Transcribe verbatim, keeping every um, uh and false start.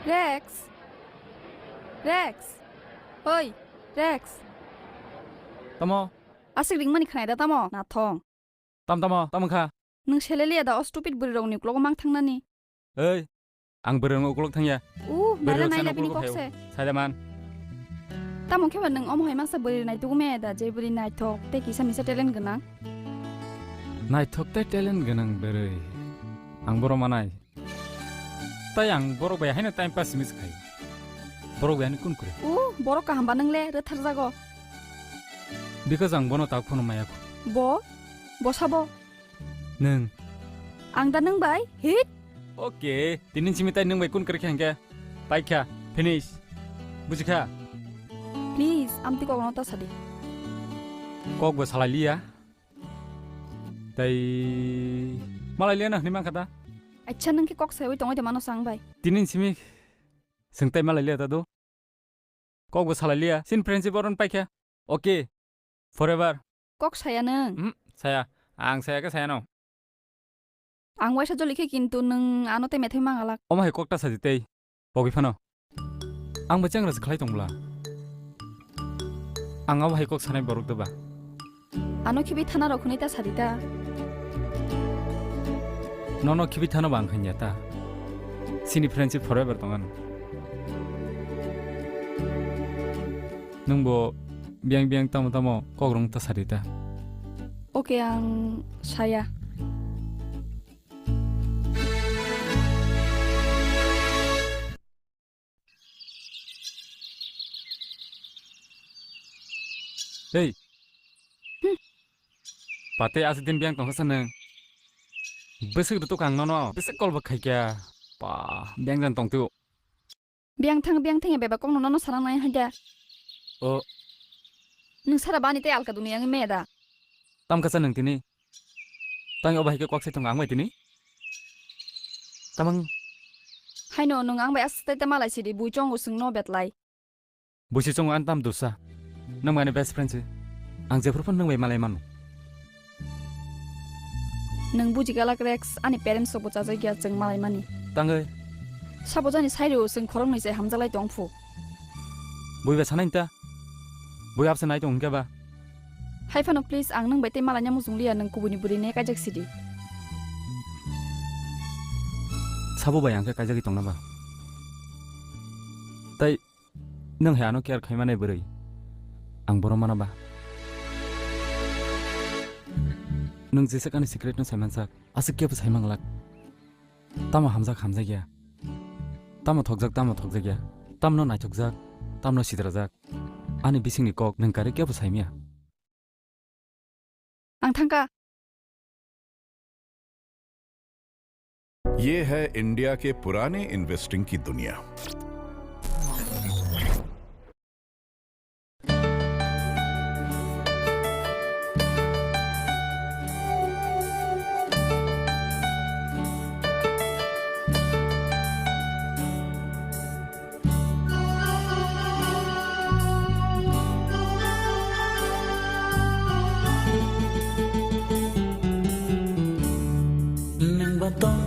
Rex. Rex. Oi, Rex. Tamo? Aswk ringmani khnai da tamo? Nathong. Tam tamo, tamo kha? Nwng seleliya da o stupid bwrwi rokni uklogo mang thangnani? Ei, ang bwrwi rokni uklok thangya. Uh, bwrwi naila rok naila sano bini uklok kok phaio. Se. Saida man. Tamo khe ba nwng omo hai masa bwrwi naitugu me da je bwrwi naithok tei kisa misa talent gwnang. Naithok tei talent gwnang bwrwi. Ang boro manai. Tai ang borok bai haino time pass miss khai. Borok bai haino kun kure. Uh, borok kaham ba nwng le rwthar jago. Because ang bono tak phano maya kho. Bo? Bo sabo? Nwng. Ang da nwng bai? Hit? Okay, tini simi tai nwng bai kun kre khe hwnkhe? Paikha, finish. Bujikha? Please, amtwi kok no ta sadi. Kok bo salai liya. Tai malai liya na hwnwi mankha da? Acha, nwng khe kok saiwi tongoi de mano sang bai. Tini simi swng tai malai liya ta do. Kok bo salai liya. Sin friendship oron paikha. Okay. Forever. Kok saya nwng. Hmm, saya. Ang saya khe saya no. Ang waisa joli khe kintu nwng ano te methai mangalak. Omo hai kok ta saji tei. Pogwi phano. Ang bo chengra se khlai tong bwla. Ang abo hai kok sanai borok doba. Ano khibi thana rok hwnwi ta sadi ta. Nono khibi thano ba ang khanya ta. Sini friendship forever tong ano. Nwng bo biyang biyang tamo tamo kok rwng ta sadi ta. Okay, ang saya. Hey. Hmm. Pate aswk din biyang tongkha sa nwng. Bwswk rwtuk ang nono. Bwswk call bo khaikha. Pa, biyang jan tongtio. Biyang thang, biyang thang ya bebak kokno nono sana nai haida. O. Nwng sara bani tei alka duniya wngwi maya da? Tam kha sa nwng tini? Tang obo hai khe kok sai tongo ang bai tini? Tamang. Haino nwng ang bai aswk tei ta malai sidi bui chongo swngno betlai. Buisi chongo ang tam dosa. Nwng bai ani best friend se. Ang jephuru phano nwng bai malai mano. Nwng buji galak Rex, ani parents rokbo chajakya chwng malai mani. Tangwi. Sabo jani sairo chwng khoroknwi se hamjaklai tongphu. Bui ba sanai ta. Bui abse nai tong hwnkhe ba. Hai phano please, ang nwng bai tei malaina muchung liya, nwng kubuini bwrwi ne kaijak sidi. Sabo bai ang khe kaijagwi tongna ba. Tai nwng hai ano care khaimani bwrwi. Ang boro mana ba. Nwng jesa ani secret no saimansak, aswk kebo saimanglak. Tamo hamjak hamjakya. Tamo thokjak tamo thokjakya. Tamno naithokjak, tamno sidrajak. Ani bisingni kok nwng kari kebo saimya. Ang thangka. ये है इंडिया के पुराने इन्वेस्टिंग की दुनिया। Nwng ba tong